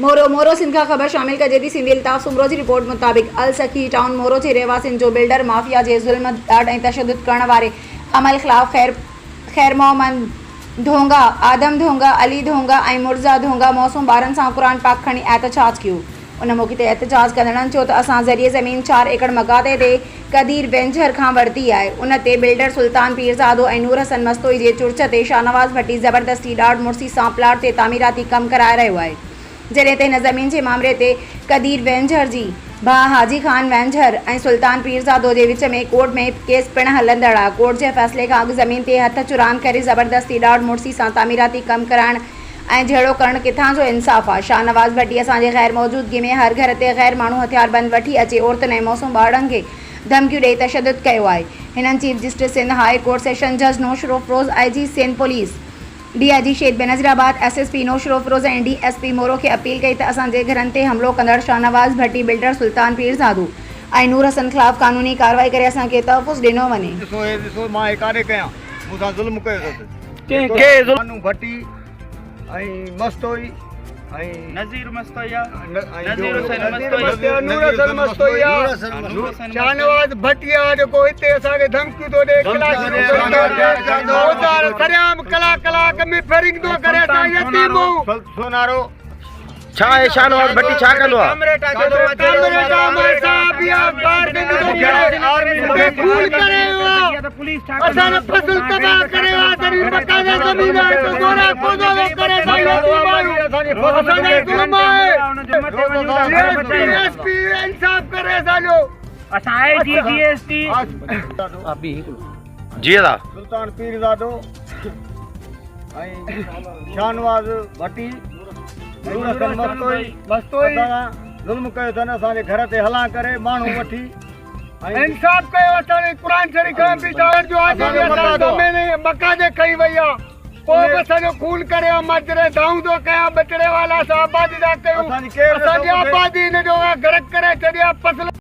مورو، مورو سنڌ کان خبر شامل ڪجي ٿي سنڌي الطاف سومرو جي رپورٽ مطابق السخي ٽائون مورو جي رهواسين جو بلڊر مافيا جي ظلم، ڏاڍ ۽ تشدد ڪرڻ واري عمل خلاف خير خير محمد ڌونگا، آدم ڌونگا، علي ڌونگا ۽ مرزا ڌونگا معصوم ٻارن سان قرآن پاڪ کڻي احتجاج ڪيو. ان موقعي تي احتجاج ڪندڙن چيو ته اسان زرعي زمين چار ايڪڙ مقاطعي تي قدير وينجهر کان ورتي آهي ان تي بلڊر سلطان پيرزادو ۽ نور حسن مستوئي جي چرچ تي شاهنواز ڀٽي زبردستي ڏاڍ مڙسي سان پلاٽ تي تعميراتي ڪم ڪرائي رهيو آهي جڏهن ته هن زمين جي مامري تي قدير وينجهر جي ڀاء حاجي خان وينجهر ۽ سلطان پيرزادو جي وچ ۾ ڪورٽ ۾ ڪيس پڻ هلندڙ آهي ڪورٽ جي فيصلي کان اڳ زمين تي هٿ چراند ڪري زبردستي ڏاڍ مڙسي سان تعميراتي ڪم ڪرائڻ ۽ جهيڙو ڪرڻ ڪٿان جو انصاف آ؟ شاهنواز ڀٽي اسان جي غير موجودگي ۾ هر گهر تي غير ماڻهو هٿياربند وٺي اچي عورتن ۽ معصوم ٻارڙن کي ڌمڪيون ڏئي تشدد ڪيو آهي. هنن chief justice Sindh high court session جج Naushahro Feroze, I G Sindh police, D I G Shaheed Benazirabad, S S P Naushahro Feroze ۽ D S P Moro کي اپيل ڪئي ته اسان جي گهرن تي حملو ڪندڙ شاهنواز ڀٽي، بلڊر سلطان پيرزادو ۽ نور حسن خلاف قانوني ڪارروائي ڪري اسان کي تحفظ ڏنو وڃي. ڏسو هي ڏسو مان هي ڪاڏي ڪيان مون سان ظلم ڪيو اٿس. ڪنهن ڪنهن ظلم. مانو ڀٽي ۽ مستوئي ۽ نذير مستوئي آ نذير حسين مستوئي نور حسن مستوئي آ شاهنواز ڀٽي آ جيڪو هتي اسان کي ڌمڪيون ٿو ڏي ڪلاڪ سرعام ڪلاڪ ڪلاڪ ۾ ڦرنگ ٿو ڪري اسان يتيم سونارو ڇا هي شاهنواز ڀٽي ڇا ڪندو آ؟ جي ادا. سلطان پيرزادو ۽ شاهنواز ڀٽي نور حسن مستوئي مستوئي اسان ظلم ڪيو اٿن اسان جي گهر تي هلان ڪري ماڻهو وٺي ۽ انصاف ڪيو اسان جي قرآن شريف کان به چاهڻ جو آج به اسان زمين مڪان جي کئي وئي آ پوء به اسان جو خون ڪري مان جڏهن دانهون ٿو ڪيان ٻچڙي والا اسان آبادي ٿا ڪيون اسان جي آبادي هن جو غرق ڪري ڇڏي آ فصل.